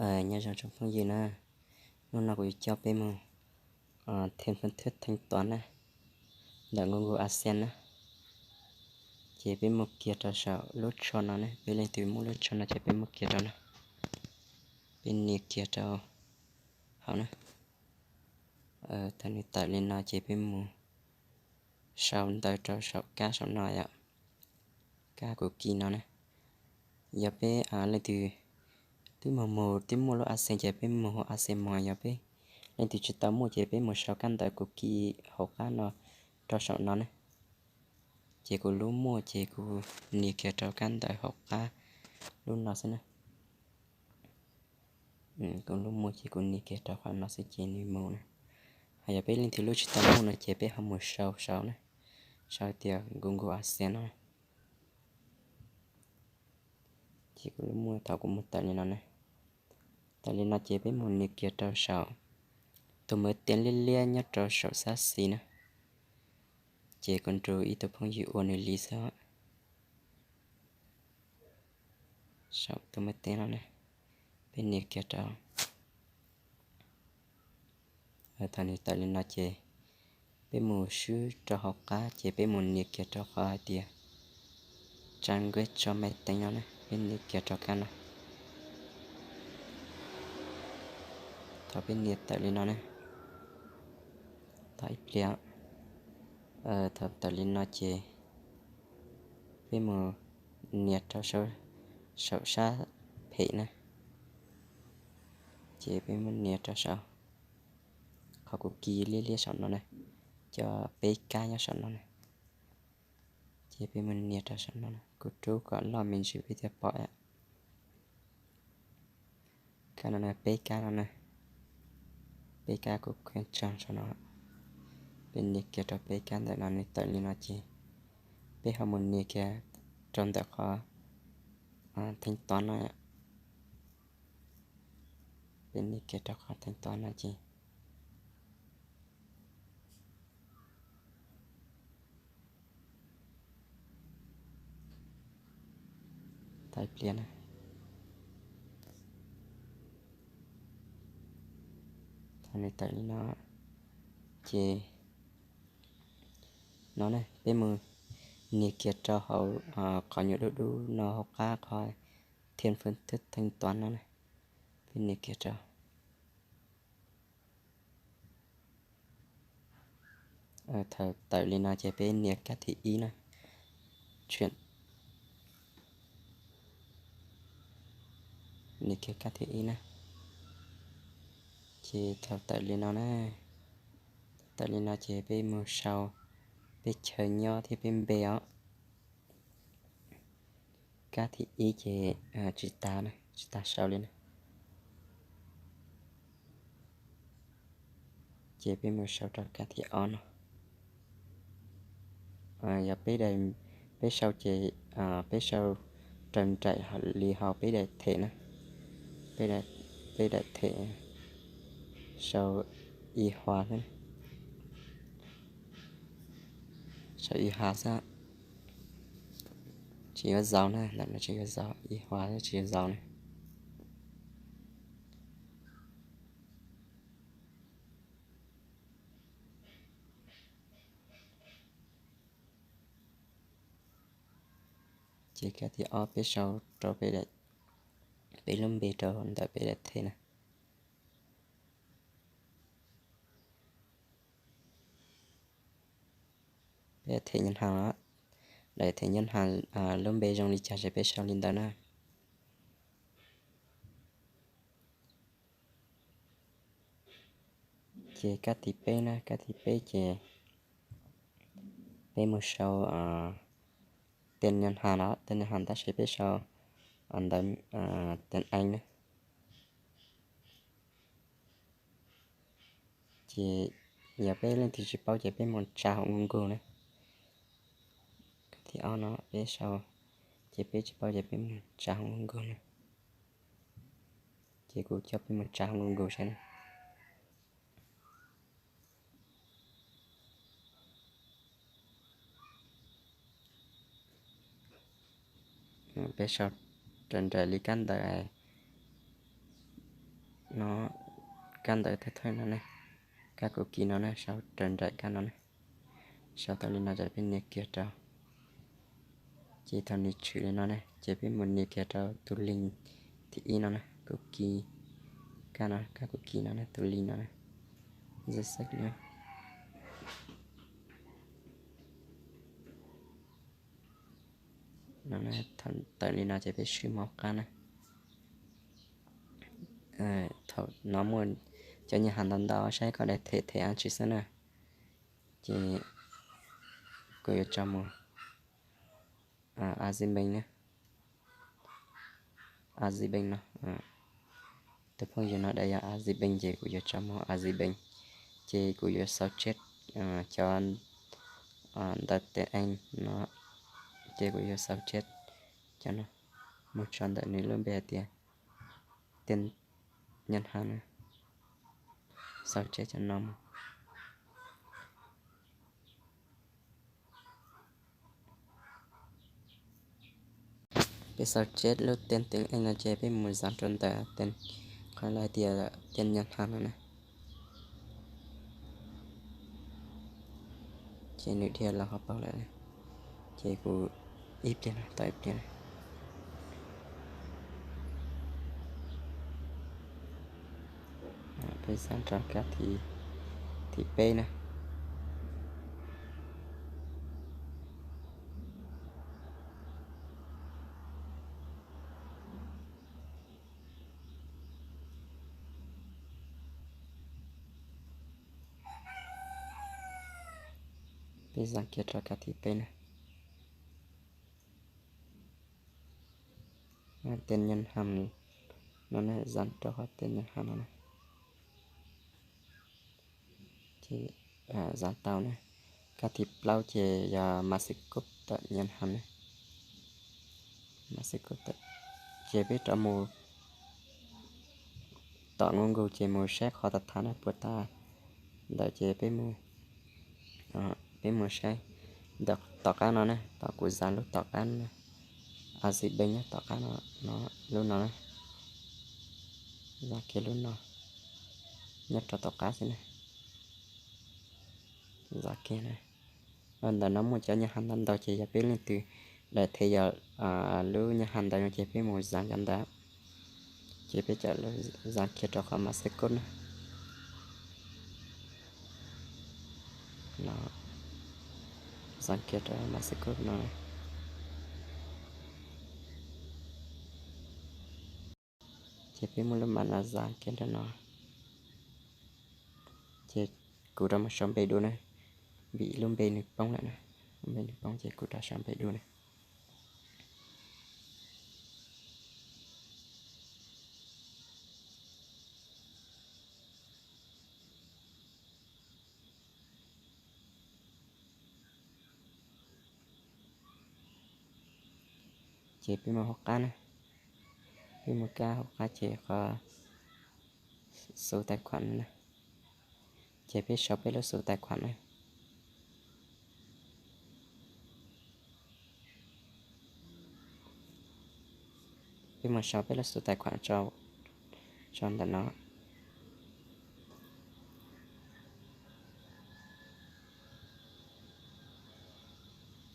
Nyob zoo tsoom phooj ywg na, hnub no kuv yuav coj peb mus thêm phương thức thanh toán na, ntawm Google AdSense na. Ces peb mus kiag rau saum lub tsho no ne, peb leej twg muaj lub tsho no ces peb mus kiag rau no, peb nias kiag rau hauv na. Thaum nws tawm li no ces peb mus sau ntawv rau saum kab saum no yom, kab kuv ki no na. Yog peb leej twg twb mus mus twb muaj lub AdSense ces peb mus hauv AdSense mus, yog peb leej twg tsis tau muaj ces peb mus sau kab ntawv kuv ki hauv qab no rau saum no ne. Ces kuv lub muaj ces kuv nias kiag rau kab ntawv hauv qab lub no xwb na. Kuv lub muaj ces kuv nias kiag rau qhov no xwb ces nws mus na. Ho yog peb leej twg lub tsis tau muaj no ces peb ho mus sau saum na, sau tias Google AdSense no. Ces kuv lub muaj thaum kuv mus tawm li no ne. Tawm li no ces peb mus nias kiag rau saum tus maiv teev liab liab nyob rau saum sab xis na. Ces kuv nrog ib tug phooj ywg ua nws li xwb. Saum tus maiv teev no ne, peb nias kiag rau. Thaum nws tawm li no ces peb mus swb rau hauv qab ces peb mus nias kiag rau qhov hais tias trang web cho máy tính no ne, peb nias kiag rau kab no. Thaum peb nias tawm li no ne, thaum ib pliag, thaum tawm li no ces peb mus nias rau saum sab phem na. Ces peb mus nias rau saum qhov kuv ki liab liab saum no na, cov peb kab nyob saum no na. Ces peb mus nias rau saum no, kuv rub kom loj me ntsis peb thiaj pom. Kab no na, peb kab no na, peb kab kuv qhia tso saum no. Peb nias kiag rau peb kab ntawm no, nws tawm li no ces peb ho mus nias kiag rau ntawm qhov thanh toán no. Peb nias kiag rau qhov thanh toán no ces thaum ib pliag na, thaum nws tawm li no ces no ne, peb mus nias kiag rau hauv qhov nyuam dub dub no hauv qab qhov thêm phương thức thanh toán no ne, peb nias kiag rau. Thaum tawm li no ces peb nias kab thib ib na, nias kiag kab thib ib na. Ces thaum tawm li no na, thaum tawm li no ces peb mus sau peb chaw nyob thiab peb npe os. Kab thib ib ces tsis tas, tsis tas sau li na. Ces peb mus sau rau kab thib ob no. Yog peb, peb sau ces peb sau raws nraim li hauv peb daim them na, peb daim them sau ib hua xwb, sau ib hua xwb, tsis yuav zaus na, ntawm no tsis yuav zaus, ib hua xwb tsis yuav zaus na. Ces kab thib ob peb sau rau peb lub npe rau ntawm peb daim them na. Peb daim them ngân hàng, daim them ngân hàng lub npe zoo li cas ces peb sau li ntawd na. Ces kab thib peb na, kab thib peb ces peb mus sau tên ngân hàng no, tên ngân hàng tab sis peb sau ntawv tiếng Anh na. Ces yog peb leej twg tsis paub ces peb mus tsa hauv Google na. Kab thib ob no peb sau, ces peb tsis paub ces peb mus tsa hauv Google na. Ces kuv coj peb mus tsa hauv Google saib na. Peb sau raws nraim li kab ntawv, no, kab ntawv thawj thawj no ne, kab kuv kis no ne, sau raws nraim kab no ne, sau tau li no ces peb nias kiag rau. Ces thaum nws tshwm li no ne ces peb mus nias kiag rau tus link thib ib no na, kuv kis, kab no, kab kuv kis no ne, tus link no ne, zaj xeeb no. No, thaum tawm li no ces peb swb mus hauv qab na. Thaum no muaj cov nyaj has ntau ntau saib koj dai them them dab tsi xwb na. Ces kuv yuav tso mus Azibank na, Azibank no. Tus phooj ywg no dai yog Azibank ces kuv yuav tso mus Azibank. Ces kuv yuav xaus tshiab cov ntawv tes ees no, ces kuv yuav xaus tshiab cov no mus tso ntawm nws lub npe hais tias tiaj nyaj has na, xaus tshiab cov no mus. Peb xaus tshiab lub tiaj tes ees no ces peb mus zav rau ntawm qhov lawv hais tias tiaj nyaj has no na. Ces nws dhia los hauv paus lawm. Ces kuv ib pliag no, tos ib pliag na. Peb zav rau kab thib peb na. Peb zav kiag rau kab thib peb na. Tiaj nyaj has no ne, zav rau qhov tiaj nyaj has no na. Ces zav tau na. Kab thib plaub ces yog mas xwm kub tawm nyaj has na. Mas xwm kub tawm, ces peb rov mus tom Google ces mus saib qhov tau thav na puas tag ntawd ces peb mus, peb mus saib ntawm tom qab no na, tom kuv zav lub tom qab no, Azibank nyob tom qab no, lub no na. Zav kiag lub no, nyob rau tom qab xwb na. Zav kiag na. Ntawm no muaj cov nyaj has ntau ntau ces yog peb leej twg dai them yog lub nyaj has ntawd no ces peb mus zav cov ntawd. Ces peb cov lub zav kiag rau qhov mas xwm kub na. Zav kiag rau mas xwm kub no. Ces peb muab lub mas no zav kiag rau no. Ces kuv rov mus sau npe dua na, vim lub npe nws poob lawm na. Lub npe nws poob ces kuv rov sau npe dua na. Ces peb mus hauv qab na, peb mus kab hauv qab ces qhov xu tais khuam na, ces peb sau peb lub xu tais khuam na. Peb mus sau peb lub xu tais khuam tso ntawm no.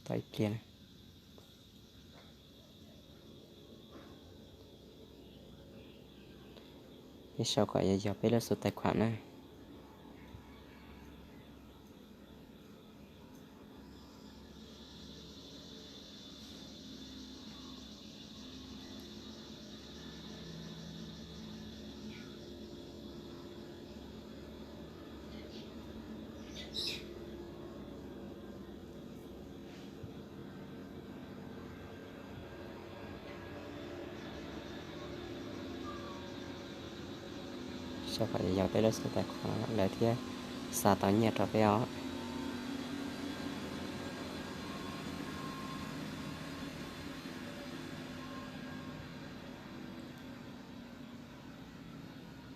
Tos ib pliag. Peb sau kom yog yog peb lub xu tais khuam na. Sau kom yog peb lub xu tais khuam lawv thiaj xa tau nyiaj rau peb os.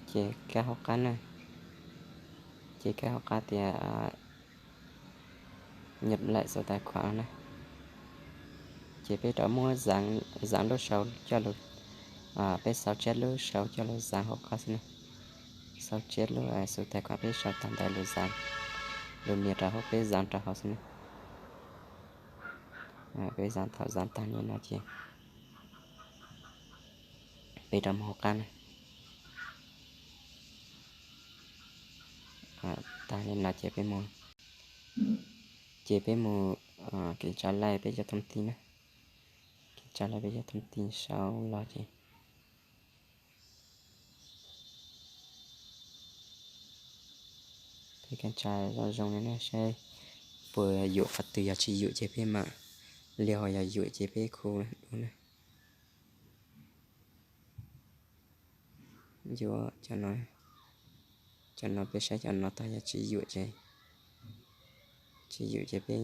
Ces kab hauv qab na, ces kab hauv qab tias nhập lại số tài khoản na. Ces peb rov muab zav lub sau coj lug, peb sau tshiab lub sau coj lug zav hauv qab xwb na. Xaus tseb lub xu tais kom peb sau tag ntawd lus zam, lus nias rau hauv peb zam rau hauv xwb na. Peb zam thaum zam tag li no ces peb rov mus hauv qab na. Tag li no ces peb mus, ces peb mus kiểm tra lại peb cov thông tin na. Kiểm tra lại peb cov thông tin sau los ces peb kiểm tra zoo zoo na saib puas yuam qhov twg, yog tsis yuam ces peb mam liaus, yog yuam ces peb khu dua na. Yuam cov no, cov no peb saib cov no tag, yog tsis yuam ces, tsis yuam ces peb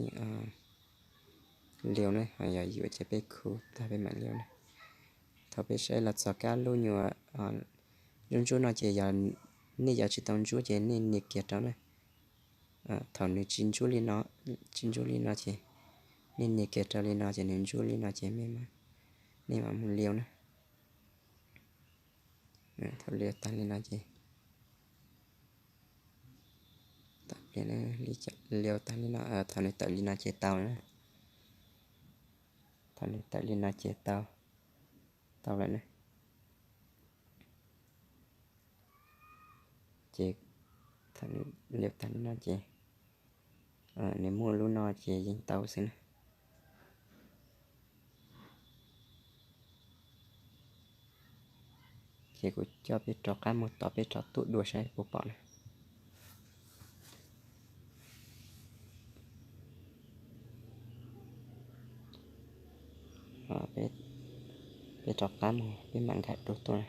liaus na, ho yog yuam ces peb khu tag peb mam liaus na. Thaum peb saib los txog kab lub nyuam ntsuab ntsuab no ces yog nej yuav tsis tau ntsuab ces nej nias kiag rau na. Thaum nws tsis ntsuab li no, tsis ntsuab li no ces nej nias kiag rau li no ces nws ntsuab li no ces nej mam mus liaus na. Thaum liaus tag li no ces, liaus tag li no, thaum nws tawm li no ces tau na. Thaum nws tawm li no ces tau, tau lawm na. Ces thaum nws liaus tag li no ces nws muaj lub no ces yeej tau xwb na. Ces kuv coj peb rov qab mus tos peb rov tuaj dua saib puas pom na. Peb rov qab mus peb mam nkag dua tuaj na.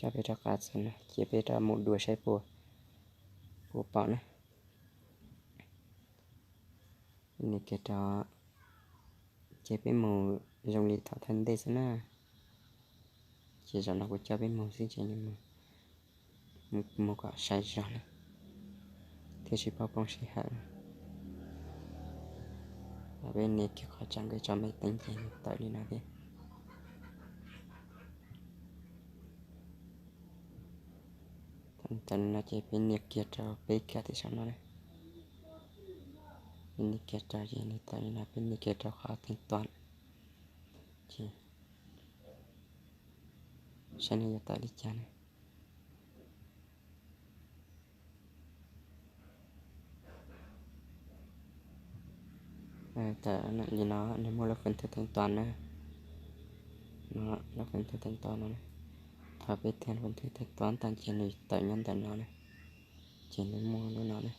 Coj peb rov qab txog na, ces peb rov mus dua saib puas, puas pom na. Nias kiag rau, ces peb mus zoo li thaum thawj ntej xwb na. Ces zaum no kuv coj peb mus xwb ces mus kom sai zog na, thiaj tsis poob poob sij hawm. Peb nias kiag qhov tsam nkawd tso mej teev ces nws tawm li no thiab. Thaum nws tawm li no ces peb nias kiag rau peb kab tim saum no na. Peb nias kiag rau ces nws tawm li no, peb nias kiag rau qhov thanh toán ces saib nws yuav tawm li cas na. Tawm li no, nws muaj lub phần thưởng thanh toán na. No, lub phần thưởng thanh toán no na. Thaum peb tiag phần thưởng thanh toán tag ces nws tawm nyob ntawm no na. Ces nws muaj lub no na.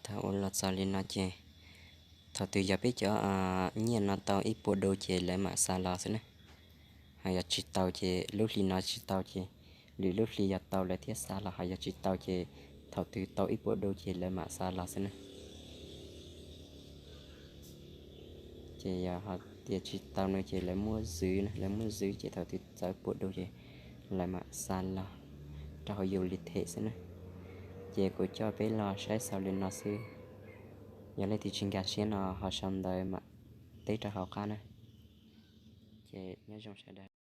Thaum ua los txog li no ces thaum twg yog peb cov nyiaj no tau ib puas đô ces lawv mam xa los xwb na. Ho yog tsis tau ces lub hli no tsis tau ces lwm lub hli yog tau lawv thiaj xa los, ho yog tsis tau ces thaum twg tau ib puas đô ces lawv mam xa los xwb na. Ces yog hais tias tsis tau no ces lawv muab zwv, lawv muab zwv ces thaum twg txawv puas đô ces lawv mam xa los rau hauv yus li them xwb na. Ces kuv coj peb los saib xaus li no xwb. Yog leej twg tsis nkag siab no ho sau ntawv mam teb rau hauv qab na. Ces nyob zoo sawv daws.